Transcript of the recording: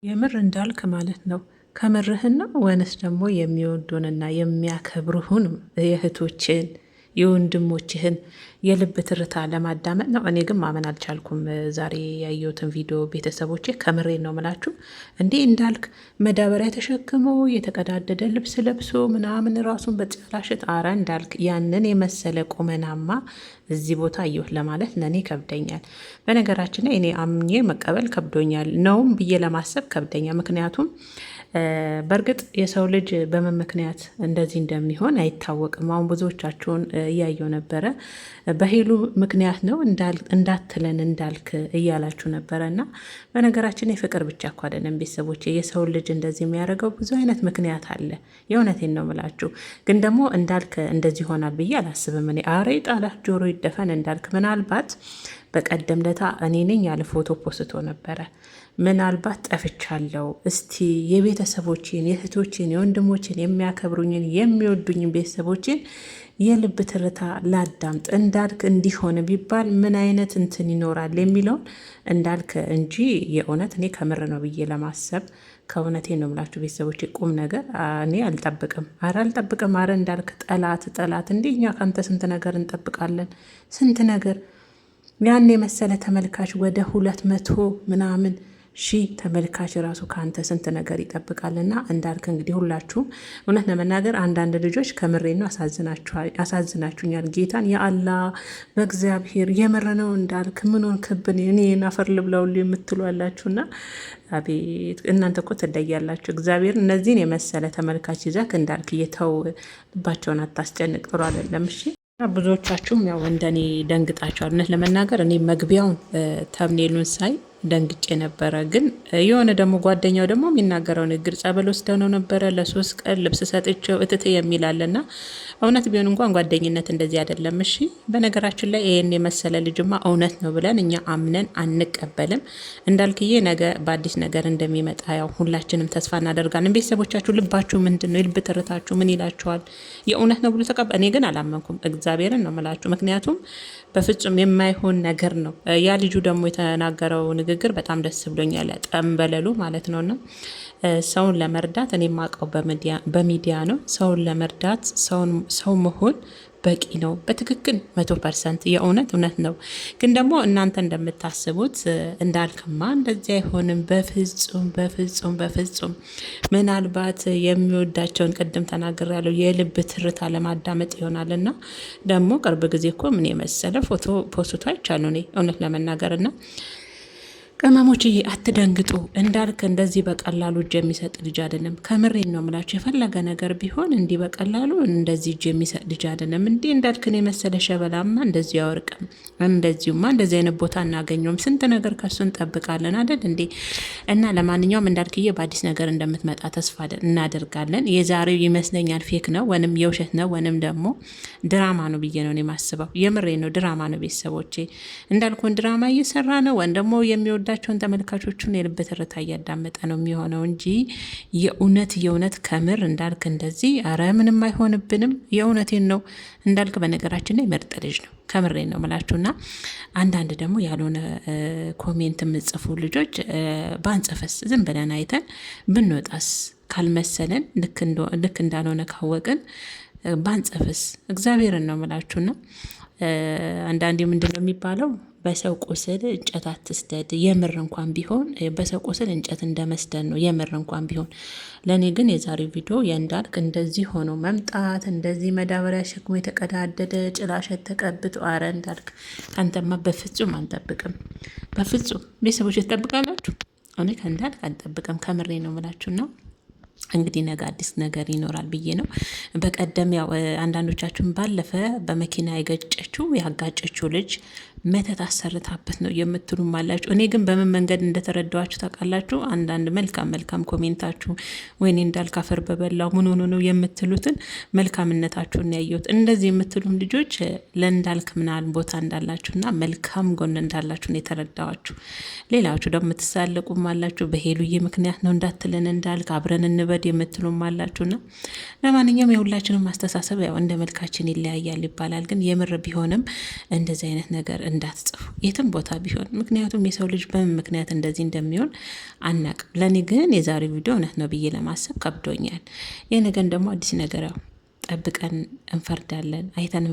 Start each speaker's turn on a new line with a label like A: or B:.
A: የምር እንዳልክ ማለት ነው። ከምርህና ወንስ ደግሞ የሚወዱንና የሚያከብሩህን የእህቶችን የወንድሞችህን የልብ ትርታ ለማዳመጥ ነው። እኔ ግን ማመን አልቻልኩም። ዛሬ ያየሁትን ቪዲዮ ቤተሰቦቼ፣ ከምሬ ነው ምላችሁ። እንዴ እንዳልክ መዳበሪያ ተሸክሞ የተቀዳደደ ልብስ ለብሶ ምናምን ራሱን በጥላሸት፣ አረ እንዳልክ ያንን የመሰለ ቁመናማ እዚህ ቦታ አየሁት ለማለት ለእኔ ከብደኛል። በነገራችን ላይ እኔ አምኜ መቀበል ከብዶኛል፣ ነውም ብዬ ለማሰብ ከብደኛል። ምክንያቱም በእርግጥ የሰው ልጅ በምን ምክንያት እንደዚህ እንደሚሆን አይታወቅም። አሁን ብዙዎቻችሁን እያየው ነበረ። በሄሉ ምክንያት ነው እንዳትለን እንዳልክ እያላችሁ ነበረ። እና በነገራችን የፍቅር ብቻ እኮ አይደለም ቤተሰቦች፣ የሰው ልጅ እንደዚህ የሚያደርገው ብዙ አይነት ምክንያት አለ። የእውነቴን ነው ምላችሁ። ግን ደግሞ እንዳልክ እንደዚህ ይሆናል ብዬ አላስብም። እኔ አሬ ጣላት ጆሮ ይደፈን እንዳልክ ምናልባት በቀደም ለታ እኔ ነኝ ያለ ፎቶ ፖስቶ ነበረ። ምናልባት ጠፍቻለሁ፣ እስቲ የቤተሰቦችን፣ የእህቶችን፣ የወንድሞችን፣ የሚያከብሩኝን፣ የሚወዱኝን ቤተሰቦችን የልብ ትርታ ላዳምጥ እንዳልክ እንዲሆን ቢባል ምን አይነት እንትን ይኖራል የሚለውን እንዳልክ እንጂ የእውነት እኔ ከምር ነው ብዬ ለማሰብ ከእውነቴ ነው የምላችሁ ቤተሰቦች፣ ቁም ነገር እኔ አልጠብቅም። አረ አልጠብቅም። አረ እንዳልክ ጠላት ጠላት፣ እንዲህ እኛ ከአንተ ስንት ነገር እንጠብቃለን፣ ስንት ነገር ያን የመሰለ ተመልካች ወደ 200 ምናምን ሺህ ተመልካች ራሱ ከአንተ ስንት ነገር ይጠብቃልና እንዳልክ እንግዲህ ሁላችሁም እውነት ለመናገር አንዳንድ ልጆች ከምሬ ነው አሳዝናችሁኛል። ጌታን የአላ በእግዚአብሔር የምር ነው እንዳልክ ምንን ክብን እኔ አፈር ልብላውል የምትሉ አላችሁና፣ አቤት እናንተ እኮ ትለያላችሁ። እግዚአብሔር እነዚህን የመሰለ ተመልካች ይዘህ እንዳልክ እየተው ልባቸውን አታስጨንቅ። ጥሩ አይደለም። እሺ ብዙዎቻችሁም ያው እንደኔ ደንግጣችኋል። እውነት ለመናገር እኔ መግቢያውን thumbnail ኡን ሳይ ደንግጬ ነበረ። ግን የሆነ ደግሞ ጓደኛው ደግሞ የሚናገረው ንግግር ጸበል ወስደው ነው ነበረ ለ3 ቀን ልብስ ሰጥቼው እትት የሚላለና እውነት ቢሆን እንኳን ጓደኝነት እንደዚህ አይደለም። እሺ በነገራችን ላይ ይሄን የመሰለ ልጅማ እውነት ነው ብለን እኛ አምነን አንቀበልም። እንዳልክዬ ነገ በአዲስ ነገር እንደሚመጣ ያው ሁላችንም ተስፋ እናደርጋለን። ቤተሰቦቻችሁ ልባችሁ ምንድን ነው? የልብ ትርታችሁ ምን ይላችኋል? የእውነት ነው ብሎ ተቀበ እኔ ግን አላመንኩም። እግዚአብሔርን ነው የምላችሁ። ምክንያቱም በፍጹም የማይሆን ነገር ነው። ያ ልጁ ደግሞ የተናገረው ንግግር በጣም ደስ ብሎኛል። ጠንበለሉ ማለት ነውና ሰውን ለመርዳት እኔ የማውቀው በሚዲያ ነው። ሰውን ለመርዳት ሰው መሆን በቂ ነው። በትክክል 100% የእውነት እውነት ነው። ግን ደግሞ እናንተ እንደምታስቡት እንዳልክማ እንደዚህ አይሆንም። በፍጹም በፍጹም በፍጹም። ምናልባት የሚወዳቸውን ቅድም ተናግሬያለሁ የልብ ትርታ ለማዳመጥ ይሆናል። እና ደግሞ ቅርብ ጊዜ እኮ ምን የመሰለ ፎቶ ፖስቶ አይቻለሁ እኔ እውነት ለመናገር እና ቅመሞችዬ አትደንግጡ። እንዳልክ እንደዚህ በቀላሉ እጅ የሚሰጥ ልጅ አይደለም። ከምሬን ነው የምላችሁ። የፈለገ ነገር ቢሆን እንዲህ በቀላሉ እንደዚህ እጅ የሚሰጥ ልጅ አይደለም። እንዲህ እንዳልክን የመሰለ ሸበላማ እንደዚሁ አያወርቅም። እንደዚሁማ እንደዚህ አይነት ቦታ እናገኘውም። ስንት ነገር ከሱ እንጠብቃለን አይደል እንዴ? እና ለማንኛውም እንዳልክዬ በአዲስ ነገር እንደምትመጣ ተስፋ እናደርጋለን። የዛሬው ይመስለኛል fake ነው ወንም የውሸት ነው ወንም ደግሞ ድራማ ነው ብዬ ነው የማስበው። የምሬ ነው፣ ድራማ ነው። ቤተሰቦቼ እንዳልኩን ድራማ እየሰራ ነው ወይም ደግሞ የሚወዳቸውን ተመልካቾቹን የልብ ትርታ እያዳመጠ ነው የሚሆነው እንጂ የእውነት የእውነት ከምር እንዳልክ እንደዚህ አረ ምንም አይሆንብንም። የእውነቴን ነው እንዳልክ በነገራችን ላይ ምርጥ ልጅ ነው። ከምሬ ነው ምላችሁና አንዳንድ ደግሞ ያልሆነ comment የምጽፉ ልጆች ባንጽፍስ ዝም ብለን አይተን ብንወጣስ ካልመሰለን ልክ እንዳልሆነ ካወቅን ባንጽፍስ እግዚአብሔርን ነው ምላችሁና አንዳንዴ ምንድን ነው የሚባለው በሰው ቁስል እንጨት አትስደድ። የምር እንኳን ቢሆን በሰው ቁስል እንጨት እንደመስደድ ነው። የምር እንኳን ቢሆን ለእኔ ግን የዛሬው ቪዲዮ የእንዳልክ እንደዚህ ሆኖ መምጣት እንደዚህ መዳበሪያ ሸክሞ የተቀዳደደ ጭላሸት ተቀብቶ፣ አረ እንዳልክ ከአንተማ በፍጹም አንጠብቅም። በፍጹም ቤተሰቦች ትጠብቃላችሁ? እኔ ከእንዳልክ አንጠብቅም። ከምሬ ነው ምላችሁና እንግዲህ ነገ አዲስ ነገር ይኖራል ብዬ ነው። በቀደም ያው አንዳንዶቻችሁን ባለፈ በመኪና የገጨችው ያጋጨችው ልጅ መተት አሰርታበት ነው የምትሉም አላችሁ። እኔ ግን በምን መንገድ እንደተረዳኋችሁ ታውቃላችሁ? አንዳንድ መልካም መልካም comment ኣችሁ ወይኔ እንዳልክ አፈር በበላው ምን ሆኖ ነው የምትሉትን መልካምነታችሁን ያየሁት። እንደዚህ የምትሉም ልጆች ለእንዳልክ ምናል ቦታ እንዳላችሁና መልካም ጎን እንዳላችሁ ነው የተረዳኋችሁ። ሌላችሁ ደግሞ የምትሳለቁም አላችሁ። በሄሉዬ ምክንያት ነው እንዳትለን እንዳልክ አብረን እንብላ እንበድ የምትሉም አላችሁና፣ ለማንኛውም የሁላችንም አስተሳሰብ ያው እንደ መልካችን ይለያያል ይባላል። ግን የምር ቢሆንም እንደዚህ አይነት ነገር እንዳትጽፉ የትም ቦታ ቢሆን፣ ምክንያቱም የሰው ልጅ በምን ምክንያት እንደዚህ እንደሚሆን አናቅም። ለእኔ ግን የዛሬው ቪዲዮ እውነት ነው ብዬ ለማሰብ ከብዶኛል። የነገን ደግሞ አዲስ ነገር ያው ጠብቀን እንፈርዳለን አይተን።